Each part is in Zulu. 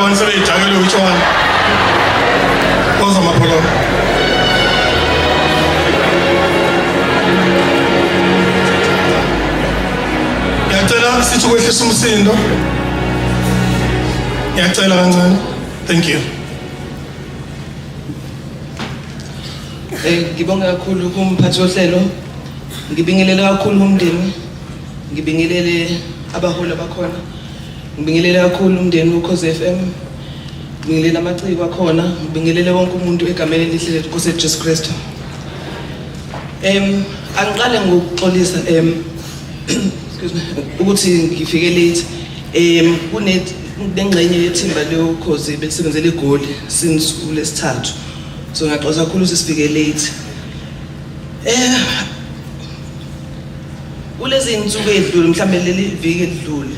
Abantu sebeyidakelwe utshwala. Woza Mapholoba. Ngiyacela sithi ukwehlisa umsindo. Ngiyacela kancane. Thank you. Ngibonge kakhulu kumphathi wohlelo. Ngibingelele kakhulu umndeni. Ngibingelele abaholi abakhona. Ngibingelele kakhulu umndeni woKhozi FM. Ngibingelele amaciko akhona, ngibingelele wonke umuntu egameni elihle leNkosi yethu Jesu Kristu. Angiqale ngokuxolisa excuse me ukuthi ngifike late. Kune nengxenye yethimba leyoKhozi belisebenzela eGoli since ulesithathu. So ngiyaxolisa kakhulu ukuthi sifike late. Kulezi insuku edlule mhlambe leli viki elidlule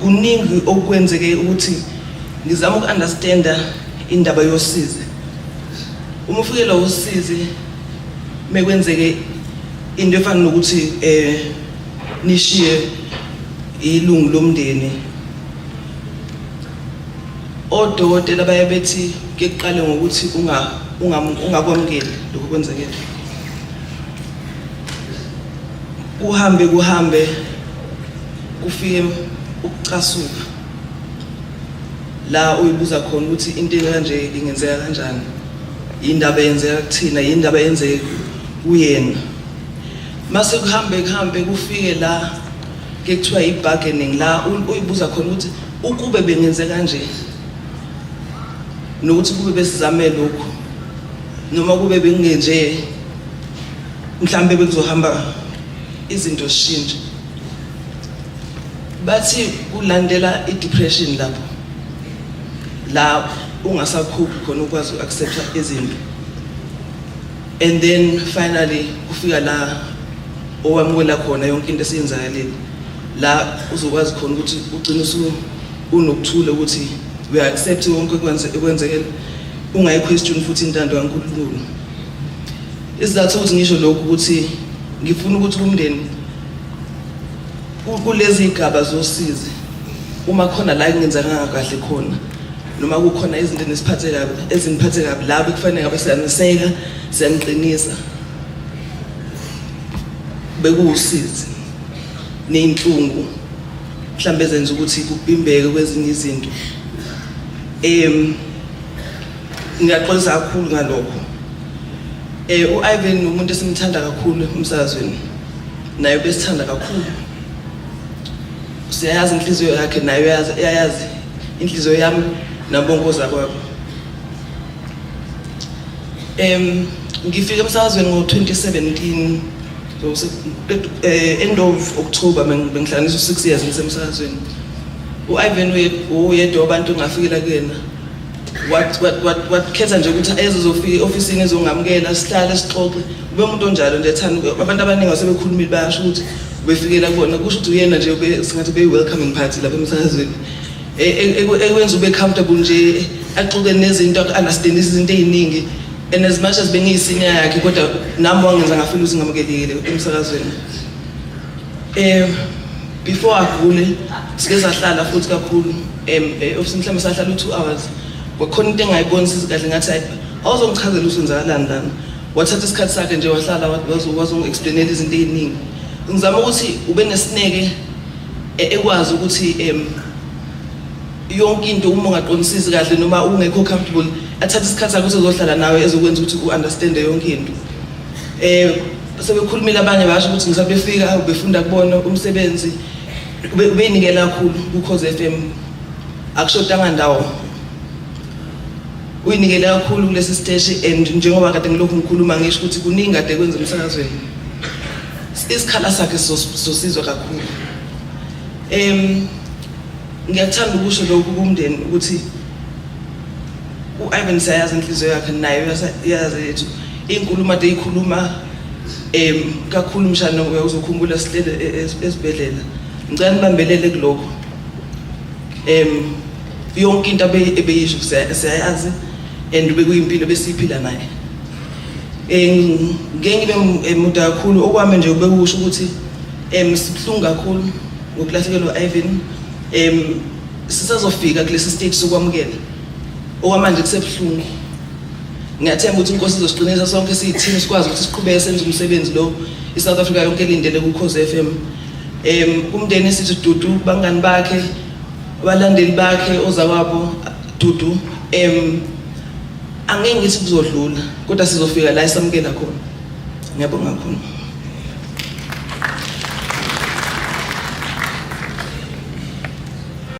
kuningi okwenzeke ukuthi ngizama uku-understanda indaba yosizi. Uma ufikelwa usizi mekwenzeke into efana nokuthi nishiye ilungu lomndeni, odokotela baye bethi ke kuqale ngokuthi ungakwamukeli lokho kwenzekile, kuhambe kuhambe kufike ukucasuka la uyibuza khona ukuthi into kanje ingenzeka kanjani, indaba eyenzeka kuthina, indaba eyenzeke kuyena. Mase kuhambe kuhambe kufike la ke kuthiwa i-bargaining, la uyibuza khona ukuthi ukube bengenze kanje nokuthi kube besizame lokhu noma kube bengenje mhlambe bekuzohamba izinto zishintshe. Bathi kulandela i-depression lapho la ungasakhuphi khona ukwazi uku-accepta izinto, and then finally kufika la owamukela khona yonke into esiyenzakalile, la uzokwazi khona ukuthi ugcine unokuthula ukuthi we accept yonke ekwenzekele, ungayi-question futhi intando kaNkulunkulu. Isizathu ukuthi ngisho lokhu ukuthi ngifuna ukuthi umndeni kulezi igaba zosizi, uma khona la kungenzekanga kahle khona noma kukhona izinto enisiphathe kabi, eziniphathe kabi, la bekufanele ngabe siyaniseka, siyaniqinisa, bekuwusizi ney'nhlungu mhlawumbe ezenza ukuthi kubimbeke kwezinye izinto. Ngiyaxolisa kakhulu ngalokho. U-Ivan umuntu esimthanda kakhulu emsakazweni, naye besithanda kakhulu, siyayazi inhliziyo yakhe, naye uyayazi inhliziyo yami nabonkoza kwabo. Ngifike emsakazweni ngo-2017, so end of October bengihlanganisa u-6 years ngisemsakazweni. U-Ivan uyedwa wabantu engafikela kuyena, wakhetha nje ukuthi ezozofika e-ofisini ezongamukela, sihlale sixoxe. Ube umuntu onjalo nje ethanda abantu abaningi asebekhulumile, bayasho ukuthi ubefikela kubona, kusho ukuthi uyena nje singathi ube-welcoming party lapha emsakazweni, ekwenza ube comfortable nje, axoxe nezinto, aku-understandise izinto ey'ningi. And as much as bengiyi-senior yakhe, kodwa nami wangenza ngafeel ukuthi ngamukelekile emsakazweni. Before agule sike sahlala futhi kakhulu e-ofisini, mhlawumbe sahlala u-2 hours. Kwakhona into engayibonisi kahle, ngathi hayi, awuzongichazela ukuthi kwenzakalani lana. Wathatha isikhathi sakhe nje, wahlala wazongi-explainela izinto ey'ningi. Ngizama ukuthi ube nesineke, ekwazi ukuthi yonke into uma ungaqondisisi kahle noma ungekho comfortable, athathe isikhathi sakhe ukuthi ezohlala nawe, ezokwenza ukuthi u-understande yonke into. Sebekhulumile abanye, basho ukuthi ngisabefika befunda kubona umsebenzi, ubeyinikela kakhulu kuKhozi FM, akushodanga ndawo, uyinikele kakhulu kulesi siteshi. And njengoba kade ngilokhu ngikhuluma ngisho ukuthi kuningi kade kwenza emsakazweni, isikhala sakhe sosizwa kakhulu. Ngiyathanda ukusho lokhu kumndeni ukuthi u-Ivan siyayazi inhliziyo yakhe, naye uyazi yethu inkulumo ade ikhuluma kakhulu. Mshana, uzokhumbula sihlele esibhedlela. Ngicela nibambelele kulokho. Yonke into ebeyisho siyayazi and bekuyimpilo besiyiphila naye. Ngeke ngibe mude kakhulu, okwami nje bekusho ukuthi sibuhlungu kakhulu ngokulahlekelwa Ivan. Sisazofika kulesi stage sokwamukela. Okwamanje kusebuhlungu. Ngiyathemba ukuthi inkosi izosiqinisa sonke siyi-team, sikwazi ukuthi siqhubeke senze umsebenzi lo i-South Africa yonke elindele kuKhozi FM. Kumndeni sithi dudu, bangani bakhe, abalandeli bakhe, ozakwabo, dudu. Angeke ngithi kuzodlula, kodwa sizofika la esamukela khona. Ngiyabonga kakhulu.